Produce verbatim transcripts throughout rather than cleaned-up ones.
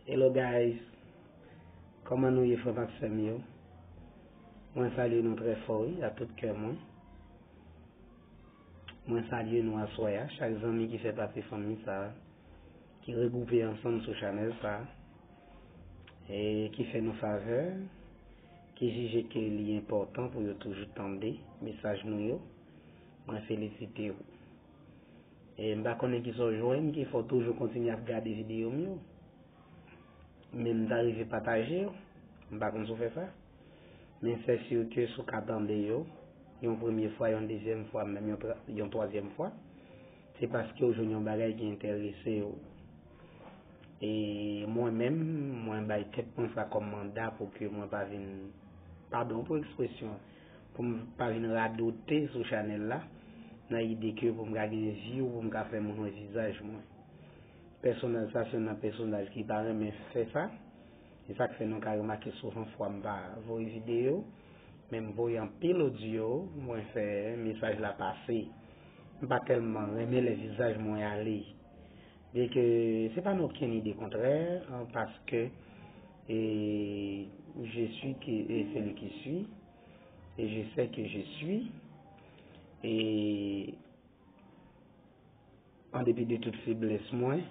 Hello guys, kòman nou ye frè m ak sè m yo? Mwen salye nou trè fò wi, ak tout kè mwen. Mwen salye nou aswè a, chak zanmi ki fè pati fanmi sa a, ki regwoupe ansanm sou chanèl sa a, e ki fè nou favè, ki jije ke li enpòtan pou yo toujou tande mesaj nou yo, mwen felisite w. E m pa konnen kisa w jwenn ki fè w toujou kontinye ap gade videyo m yo. Men m ta rive pataje yo. M pa konn si w fè sa. Men sè si ke si w ka tande yo, yon premye fwa, yon dezyèm fwa, menm yon, tra- yon twazyèm fwa, se paske w jwenn yon bagay ki enterese w. E mwen menm, mwen bay tèt mwen sa kòm manda pou ke mwen pa vin, padon pou ekspresyon, pou m pa vin radote sou chanèl la, nan ide ke pou m ka gen view, pou m ka fè moun wè vizaj mwen. Pèsonaj sa se yon nan pèsonaj ki pa renmen fè sa. E sa k fè nou ka remake souvan fwa m pa voye videyo, men m voye anpil odyo, mwen fè mesaj la pase. M pa tèlman renmen lè vizaj mwen ale. Byenke se pa nan okenn ide kontrè, paske e, je suis qui, et celui qui suis, et je sais que je suis, e an depi de tout feblès mwen,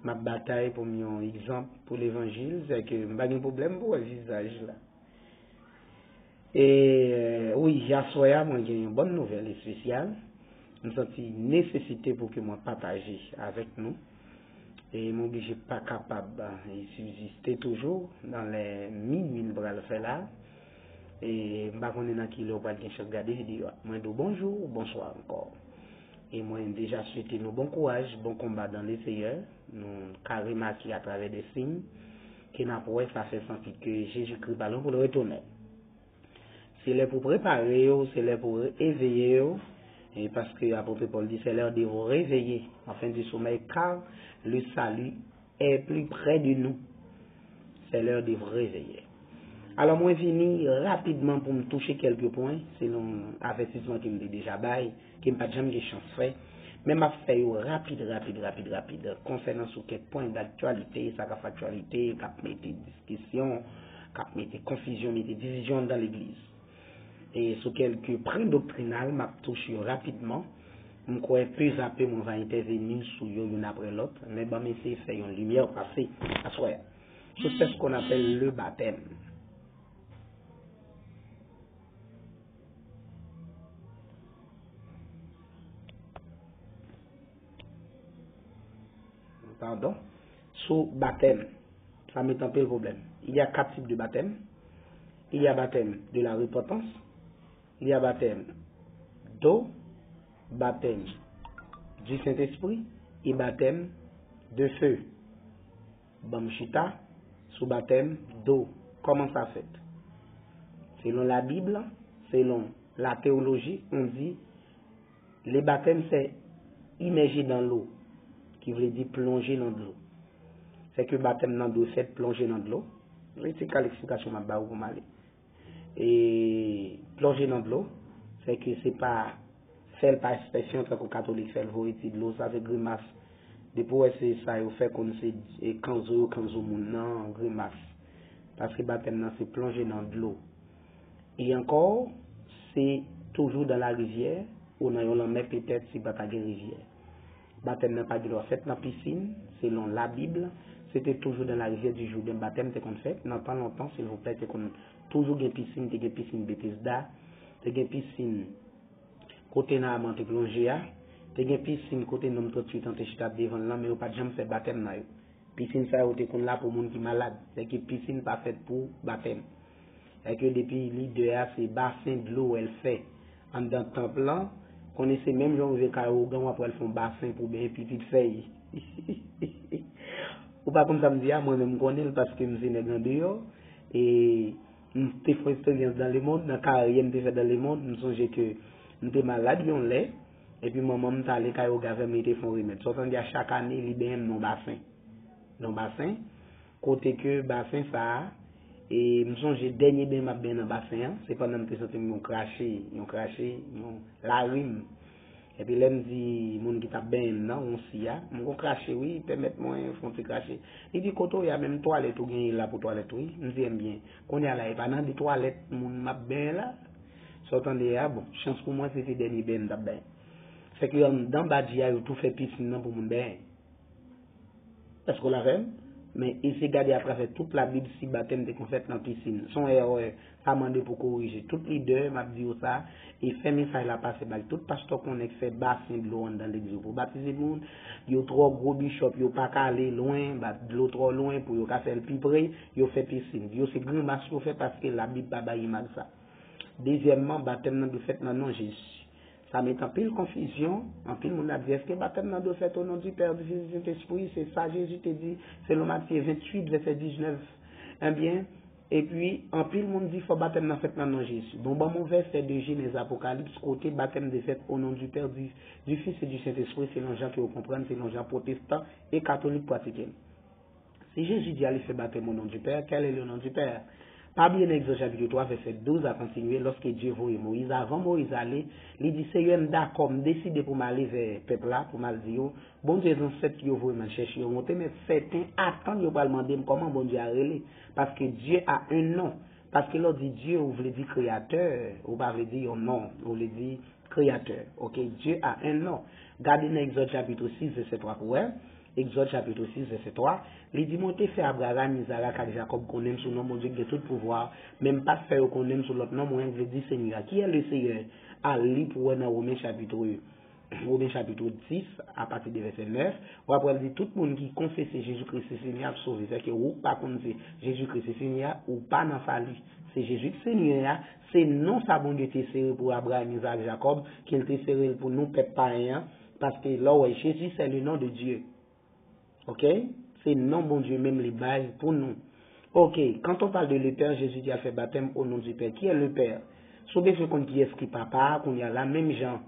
m ap batay pou m yon egzanp pou levanjil, sè ke m pa gen pwoblèm pou wè vizaj la. E wi, aswè a mwen gen yon bòn nouvèl espesyal. M santi nesesite pou ke mwen pataje avèk nou. E m oblije pa kapab e, sibziste toujou nan lè minui n pral fè la. E m pa konnen nan ki lè w pral gen chans gade videyo a. Mwen di w bonjou ou bonswa ankò. E mwen deja swete nou bon kouraj, bon konba dans le Seigneur. Nou ka remake atravè de siy ke n ap wè sa fè santi ke Jezikri pa lwen pou l retounen. Se lè pou prepare yo, se lè pou eveye yo. E paske apot Pòl di, c'est l'heure de vous réveiller, enfin du sommeil, car le salut est plus près de nous. C'est l'heure de vous réveiller. Alò, mwen vini rapidman pou m touche kèlke pwen, selon avètisman ke m te deja bay, ke m pa t janm gen chans fè. Men m ap fè yo rapid, rapid, rapid, rapid, konsènan sou kèk pwen daktyalite, sa k ap fè aktyalite, k ap mete diskisyon, k ap mete konfizyon, mete divizyon anndan legliz. E sou kèlke pwen doktrinal, m ap touche yo rapidman. M kwè pezapè mwen va entèveni sou yo youn apre lòt, men ban m eseye fè yon limyè pase aswè a. Sur ce qu'on appelle le baptême. Pardon. Sou batèm. Sa met anpil pwoblèm. Il y a quatre types de baptême. Il y a baptême de la repentance. Il y a baptême d'eau, baptême du Saint-Esprit et baptême de feu. Ban m chita sou batèm do. Kòman sa fèt? Selon la Bible, selon la théologie, on dit le baptême c'est immerger dans l'eau, ki vle di plonje nan dlo. Sè ke batèm nan dwe fèt plonje nan dlo. Retire kal eksplikasyon m ap ba ou pou m ale. E plonje nan dlo, sè ke se pa fè l pa ekspresyon tankou katolik fè l voye ti dlo, sa se grimas. Depi w wè se sa yo fè konn se e kanzo yo kanzo moun nan, grimas. Paske batèm nan se plonje nan dlo. E ankò, se toujou dans la rivière ou nan yon lanmè petèt si pa ta gen rivyè. Batèm nan pa gen dwa fèt nan pisin, selon la Bible, se te toujou dans la rivière du Jourdain batèm te konn fèt, nan tan lontan, silvouplè, te konn toujou gen pisin, te gen pisin Betesda, te gen pisin kote Naaman te plonje a, te gen pisin kote nonm tranntuit an te chita devan l lan, men yo pa t janm fè batèm nan yo. Pisin sa yo te konn la pou moun ki malad, sèke pisin pa fèt pou batèm. Sèke depi lide a se basen dlo wè l fè anndan tanp lan, konnen se menm jan w rive kay ougan w ap pral fè yon basen pou benyen pitit fèy. Ou pa konn sa m di a, mwen menm m konnen l paske m se nèg andeyò. E m te fè eksperyans dans le monde, nan karyè m te fè dans le monde, m sonje ke m te malad yon lè, epi manman m t ale kay ougan avè m, li te fè yon remèd. Sa w tande a, chak ane, li benyen m nan yon basen. Nan yon basen, kote ke basen sa a, e m sonje dènye benyen m ap benyen nan basen an, se pandan m te santi m yon krache, yon krache, yon larim. Epi lè m di moun ki t ap benyen m nan, yon si a, m gon krache wi, pèmèt mwen fè yon ti krache. Li di, "Kote w ye a menm, twalèt ou genyen la pou twalèt wi." M di, "Enbyen, kounye a la, e pa nan de twalèt moun m ap benyen la?" Sa w tande a, bon, chans pou mwen, se te dènye benyen m t ap benyen. Sèke anndan badji a, yo tou fè pisin nan pou moun benyen. Èske w la avè m? Men eseye gade atravè tout Labib si batèm te konn fèt nan pisin. Se yon erè. Sa mande pou korije. Tout lidè, m ap di yo sa, e fè mesaj la pase bay tout pastè w konnen k fè basen dlo anndan legliz yo pou batize moun. Yo twò gwo, bichòp yo pa ka ale lwen, ba dlo twò lwen pou yo ka fè l pi pre, yo fè pisin. Yo se grimas yo fè paske Labib pa bay imaj sa. Dezyèmman, batèm nan dwe fèt nan non Jezi. Sa mete anpil konfizyon. Anpil moun ap di, èske batèm nan dwe fèt o non di Pè, di Fis, di Sentespri? Se sa Jezi te di, selon Matye venntuit, vèsè diznèf. Ebyen, epi, anpil moun di fò batèm nan fèt nan non Jezi. Bon, ban m yon vèsè de Jenèz Apokalips kote batèm dwe fèt o non di Pè, di, di Fis e di Sentespri, selon jan ke yo konprann, selon jan pwotestan e katolik pratike l. Si Jezi di, "Allez faire baptême au nom du Père", quel est le nom du Père? Pa bliye nan Egzòd chapit twa, vèsè douz a kontinye, lòske Dye voye Moyiz, avan Moyiz ale, li di, "Seyè, m dakò, m deside pou m ale vè pèp la, pou m al di yo, Bondye zansèt yo voye m al chèche yo, mwen te mèt sèten atann yo pral mande m kòman Bondye a rele, paske Dye a un nom." Paske lè w di Dye, ou vle di kreyatè, ou pa vle di yon non, ou vle di kreyatè. Ok, Dye a un nom. Gade nan Egzòd chapit sis, vèsè twa pou wè. Egzòd chapit sis, vèsè twa. Li di, "Mwen te fè Abraram, Izarak ak Jakòb konnen m sou non Bondye ki gen tout pouvwa, men m pa t fè yo konnen m sou lòt non, mwen vle di Senyè a." Ki è le Seyè? Al li pou wè nan Women chapit, Women chapit dis, apati de vèsè nèf, w ap wè l di, "Tout moun ki konfese Jezi Kris se Senyè a ap sove." Sèke ou k pa konn se Jezi Kris se Senyè a, ou pa nan sali. Se Jezi k Senyè a, se non sa Bondye te sere pou Abraram, Izarak, Jakòb, ke l te sere l pou nou, pèp payen an, paske lè w wè Jezi, c'est le nom de Dieu. Ok? Se non Bondye menm li bay pou nou. Ok, quand on parle de le Père, Jésus dit, "Al fè batèm o non di Pè." Ki è le Père? Si w bezwen konn kiyès ki Papa a, kounye a la, menm jan,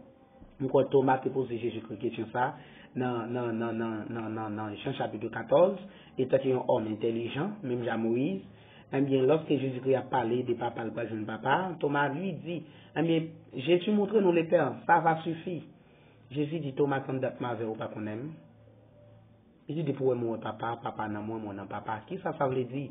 m kwè Toma te poze Jezikri kesyon sa nan, nan, nan, nan, nan, nan, nan Jan chapit katòz, etan ke yon òm entèlijan, menm jan Moyiz, ebyen, lòske Jezikri ap pale de Papa, l pral jwenn Papa a, Toma li di, ebyen, Jésus montre nous le Père, ça va suffire. Jezi di, Toma, tann dat m avè w, ou pa konnen m? Li di, depi w wè m, ou wè Papa, Papa nan mwen, mwen nan Papa. Kisa sa vle di?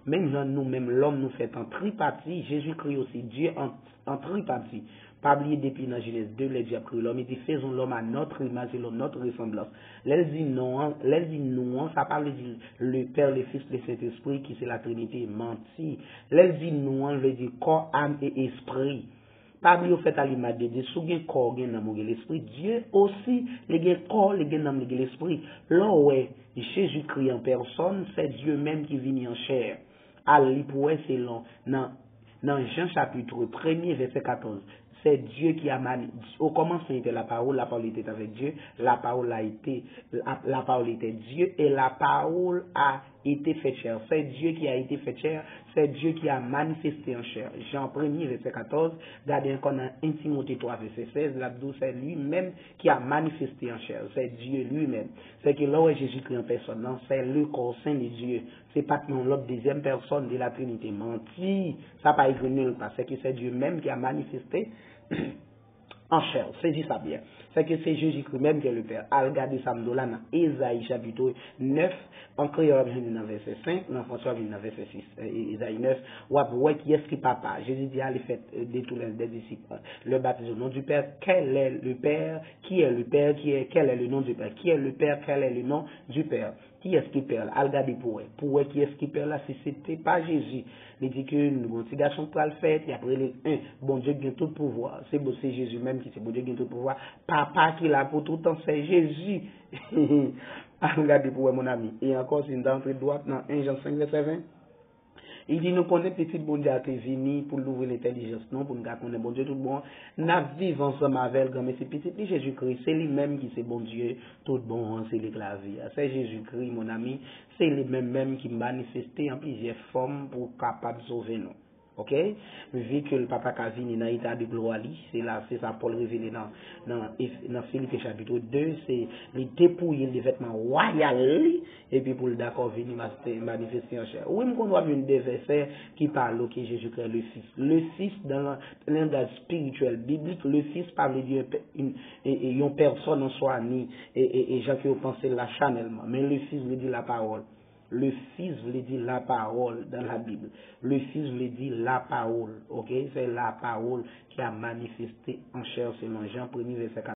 Menm jan nou menm lòm nou fèt an tripati, Jezikri osi, Dye an, an tripati. Pa bliye depi nan Jenèz de, lè Dye ap kreye lòm, li di, faisons l'homme à notre image et selon notre ressemblance. Lè l di non an, lè l di nou an, sa pa vle di le Père, le Fils, le Saint-Esprit, ki se la Trinité, manti. Lè l di nou an, l vle di kò, am e espri. Pa bliye w fèt a limaj de Dye. Si w gen kò, w gen nanm, w gen lespri. Dye osi, li gen kò, li gen nanm, li gen lespri. Lè w wè Jezikri an pèsòn, c'est Dieu même qui vini en chair. Al li pou wè selon nan, nan Jan chapit premye, vèsè katòz. C'est Dieu qui a mani-, au commencement était la parole, la parole était avec Dieu, la parole a été, la, la parole était Dieu, et la parole a été faite chair. C'est Dieu qui a été faite chair, c'est Dieu qui a manifesté en chair. Jan premye, vèsè katòz, gade ankò nan en Timote twa, vèsè sèz, l ap di w, c'est lui-même qui a manifesté en chair, c'est Dieu lui-même. Se ke lè w wè Jezikri an pèsòn nan, c'est le corps saint de Dieu. Se pa t yon lòt dezyèm pèsòn de la Trinité. Manti, sa pa egziste nulle part. Se ke c'est Dieu même qui a manifesté en chair. Sezi sa byen. Se ke se Jezikri menm ki le Père. Al gade sa m di w la nan Ezayi chapit nèf, an kreyòl w ap jwenn li nan vèsè senk, nan fransè w ap jwenn li nan vèsè sis. E, e, Ezayi nèf, w ap wè kiyès ki Papa. Jezi di, allez faire, euh, de tous les, des disciples, leur baptême au nom du Père. Quel est le Père? Qui est le Père? Qui est, quel est le nom du Père? Qui est le Père? Quel est le nom du Père? Kiyès ki Pè la? Al gade pou wè. Pou wè kiyès ki Pè la, si se te pa Jezi. Li di ke nou gon ti gason k pral fèt, y ap rele en. Bondye ki gen tout pouvwa. Se bon, se Jezi menm ki se Bondye ki gen tout pouvwa. Papa ki la pou toutan, se Jezi. Al gade pou wè, mon ami. E ankò, si n ta antre dwat nan en Jan senk vèsè ven, li di, nou konnen Pitit Bondye a te vini pou l louvri lentèlijans nou, pou n ka konnen Bondye tout bon an. N ap viv ansanm avè l, granmesi Pitit li Jezikri, se li menm ki se Bondye tout bon an, se li k lavi a. Se Jezikri, mon ami, se li menm menm ki manifeste an plizyè fòm pou kapab sove nou. Ok? Vi ke l pa ta ka vini nan eta de glwa li, se la, se sa Pòl revele nan, nan, nan Filipe chapit de, se li depouye l de vètman wayal li, epi pou l dakò vini manifeste an chè. Wi, m konn w ap jwenn de vèsè ki pale ke Jezikri le Fis. Le Fis, dans le langaj espirityèl biblik, le Fis pa vle di yon, pe- yon, e- e- yon pèsòn an swa, ni e- e- e jan ke yo panse l la chanèlman. Men le Fis vle di la pawòl. Le Fils vle di la parole dans la Bible. Le Fils vle di la parole, ok? Se la parole ki a manifeste an chè selon Jan premye vèsè